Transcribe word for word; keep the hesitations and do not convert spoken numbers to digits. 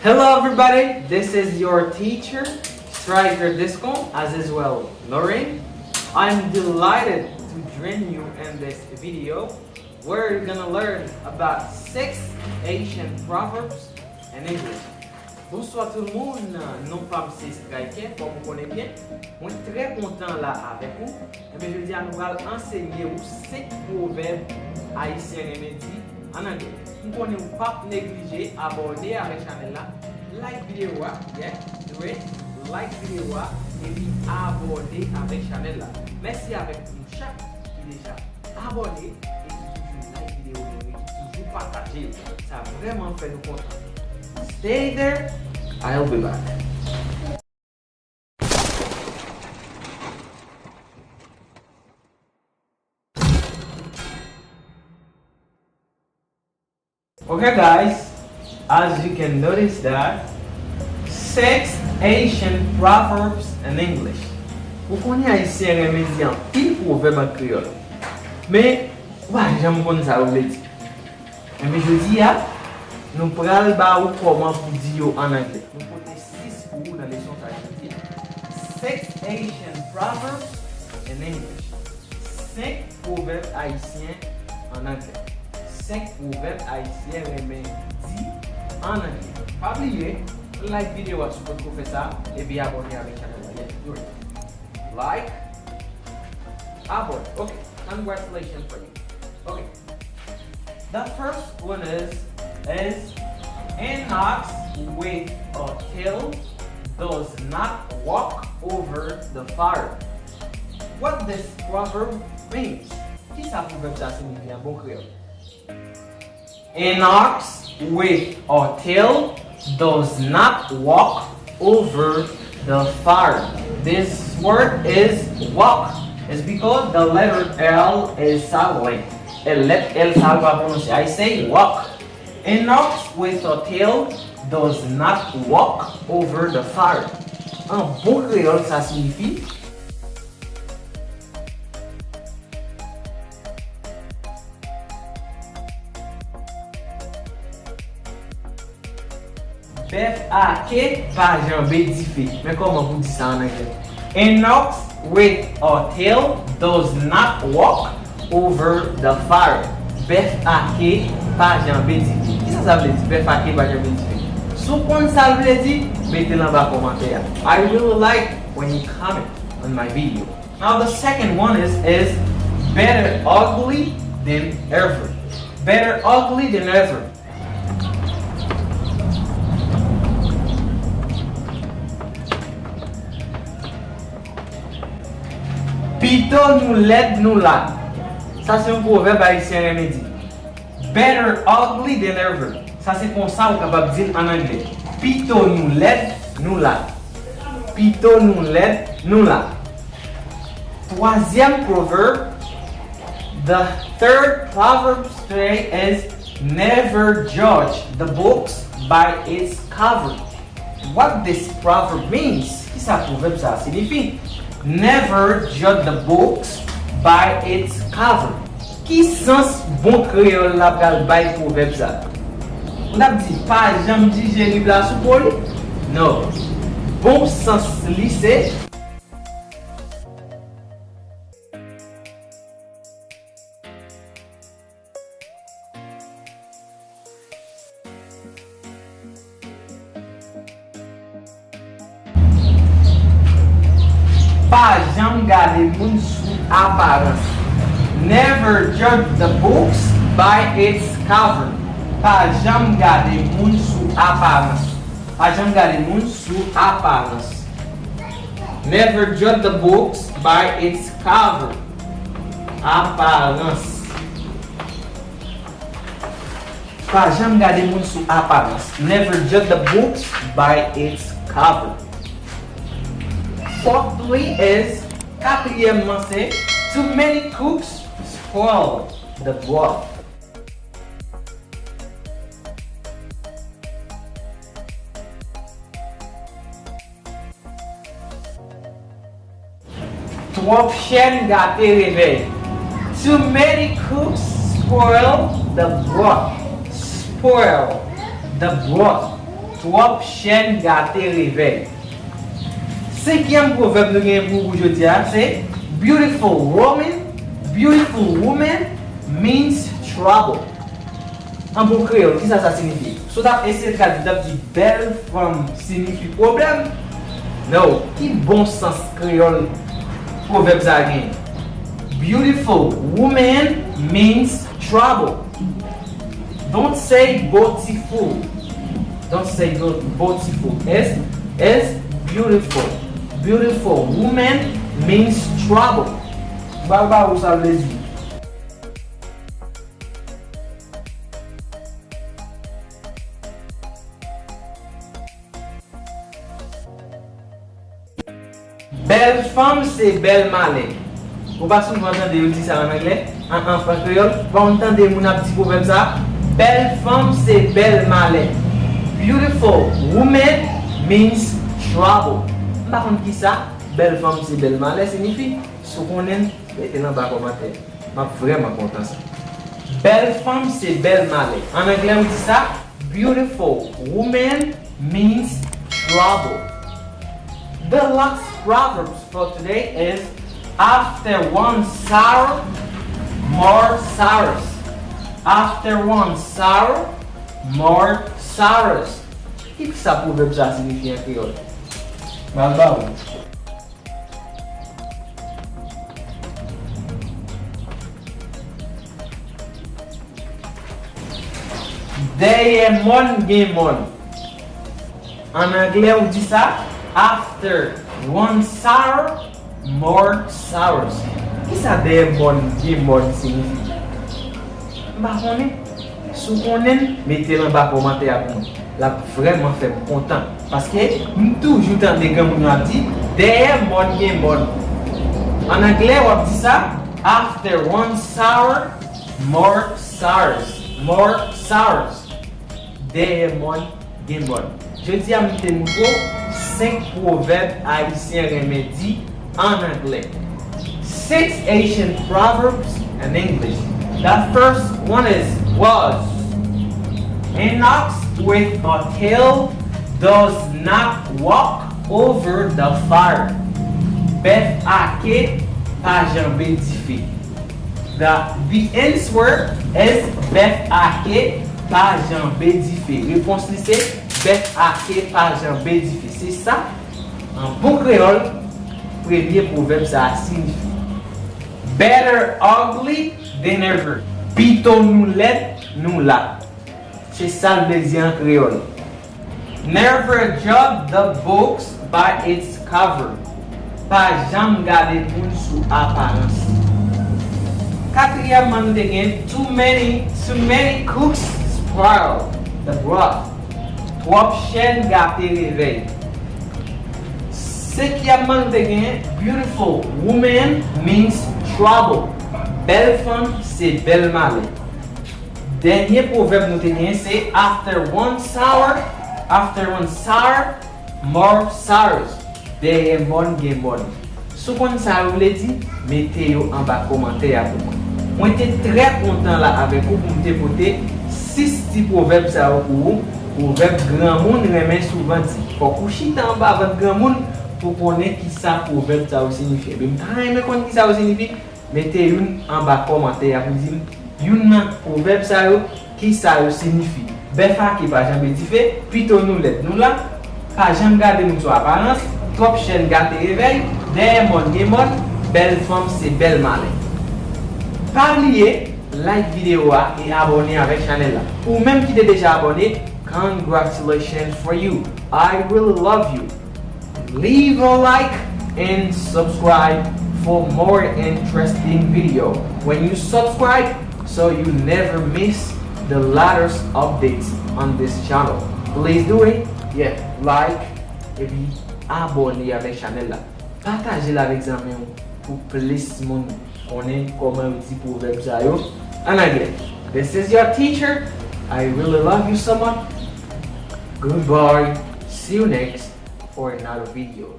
Hello everybody, this is your teacher, Striker Discon, as is well Lorraine. I'm delighted to join you in this video where you're gonna learn about six Haitian proverbs in English. Bonswa tout moun, non pa m se Striker, kòm ou konnen byen. Mwen trè kontan la avèk ou. Enben, jodi a nou pral ansenye ou senk pwovèb ayisyen renmen di an anglè. M konnen ou p ap neglije abòne avèk chanèl la, like videyo a, yeah, do it, like videyo a, epi abòne avèk chanèl la. Mèsi avèk nou chak ki deja abòne e ki toujou like videyo nou yo, ki toujou pataje yo. Sa vrèman fè nou kontan. Stay there, I'll be back. Okay, guys, as you can notice that six Haitian proverbs in English. Ou konnen ayisyen renmen di anpil pwovèb an kreyòl. Men, ou pa janm konn sa yo vle di. Enben, jodi a, nou pral ba ou kòman pou di yo an anglè. Nou pote sis pou ou nan leson sa jodi a. Six Haitian proverbs in English. Senk pwovèb ayisyen an anglè. Senk pwovèb ayisyen renmen di an anglè. Pa bliye, like videyo a si w potko fè sa, epi abòne avèk chanèl la. Yeah, do it. Like, abòne. Ok, congratulations for you. Ok. The first one is, is an ox with a tail does not walk over the fire. What this proverb means? Kisa pwovèb sa siyifi an bon kreyòl? An ox with a tail does not walk over the fire. This word is walk. It's because the letter L is silent. E lèt L sa yo pa pwononse. I say walk. An ox with a tail does not walk over the fire. An bon kreyòl, sa siyifi, bèf a ke pa janbe dife. Men kòman pou di sa an anglè? An ox with a tail does not walk over the fire. Bèf a ke pa janbe dife. Kisa sa vle di, bèf a ke pa janbe dife? Si w konn sa l vle di, mete l anba kòmantè a. I really like when you comment on my video. Now the second one is, is better ugly than ever. Better ugly than ever. Pito nou lèd nou la. Sa se yon pwovèb ayisyen renmen di. Better ugly than ever. Sa se konsa ou kapab di l an anglè. Pito nou lèd nou la. Pito nou lèd nou la. Twazyèm pwovèb, the third proverb today is never judge the books by its cover. What this proverb means? Kisa pwovèb sa a siyifi? Never judge the books by its cover. Ki sans bon kreyòl la pral bay pwovèb sa? Ou t ap di, pa janm jije liv la sou po li? No. Bon sans li se, pa janm gade moun sou aparans. Never judge the books by its cover. Pa janm gade moun sou aparans. Pa janm gade moun sou aparans. Never judge the books by its cover. Aparans. Pa janm gade moun sou aparans. Never judge the books by its cover. Fourthly is, katriyèmman se, too many cooks spoil the broth. Twòp chèn gate revèy. Too many cooks spoil the broth. Spoil the broth. Twòp chèn gate revèy. Senkyèm pwovèb nou genyen pou ou pou jodi a se: Beautiful woman, beautiful woman means trouble. An bon kreyòl, kisa sa siyifi? Si w t ap eseye tradui, w t ap di bèl fanm siyifi pwoblèm? No, ki bon sans kreyòl pwovèb sa a genyen? Beautiful woman means trouble. Don't say beautiful. Don't say beautiful. It's, it's beautiful. Beautiful woman means trouble. M pral ba ou sa l vle di. Bèl fanm se bèl malè. Ou pa souvan tande yo di sa an anglè? An, an, an kreyòl? Ou pa konn tande moun ap di pwovèb sa? Bèl fanm se bèl malè. Beautiful woman means trouble. M pa konn kisa bèl fanm se bèl malè siyifi. Si w konnen l, mete l anba kòmantè. M ap vrèman kontan sa. Bèl fanm se bèl malè. An anglè, ou di sa: Beautiful woman means trouble. The last proverbs for today is: After one sorrow, more sorrows. After one sorrow, more sorrows. Kisa pwovèb sa a siyifi an kreyòl? M al ba ou. Dèyè mòn gen mòn. An anglè, ou di sa: After one sorrow, more sorrows. Kisa dèyè mòn gen mòn siyifi? M pa konnen. Si w konnen l, mete l anba kòmantè a pou mwen. L ap vrèman fè m kontan. Paske m toujou tande granmoun yo ap di: Dèyè mòn gen mòn. An anglè, w ap di sa: After one sorrow, more sorrows. More sorrows. Dèyè mòn gen mòn. Jodi a, m te montre w senk pwovèb ayisyen renmen di an anglè. Six Asian proverbs in English. The first one is was. An ox with a tail does not walk over the fire. Bèf ake pa janbe dife. The, the answer is bèf ake pa janbe dife. Repons li se bèf ake pa janbe dife. Se sa, an bon kreyòl, premye pwovèb sa a siyifi. Better ugly than never. Pito nou lèd, nou la. Se sa l vle di an kreyòl. Never judge the books by its cover. Pa janm gade moun sou aparans. Katriyèmman, nou te gen too many, too many cooks spoil the broth. Twòp chèn gate revèy. Senkyèmman, nou te gen beautiful woman means trouble. Bèl fanm se bèl malè. Dènye pwovèb nou te genyen se after one sour, after one sour, more sours. Dèyè mòn gen mòn. Si w konn sa yo vle di, mete yo anba kòmantè a pou mwen. Mwen te trè kontan la avèk ou pou m te pote sis ti pwovèb sa yo pou ou. Pwovèb granmoun renmen souvan di. Fòk ou chita anba vant granmoun pou konnen kisa pwovèb sa yo siyifi. Ebyen, m ta renmen konn kisa yo siyifi. Mete youn anba kòmantè a pou di m youn nan pwovèb sa yo, kisa yo siyifi. Bèf ake pa janbe dife, pito nou lèd nou la, pa janm gade moun sou aparans, twòp chèn gate revèy, dèyè mòn gen mòn, bèl fanm se bèl malè. Pa bliye like videyo a e abòne avèk chanèl la. Ou menm ki te deja abòne, congratulations for you. I really love you. Leave a like and subscribe for more interesting video. When you subscribe, so you never miss the latest updates on this channel. Please do it. Yeah, like, epi abòne avèk chanèl la. Pataje l avèk zanmi w pou plis moun konnen kòman yo di pwovèb sa yo an anglè. This is your teacher. I really love you so much. Goodbye. See you next for another video.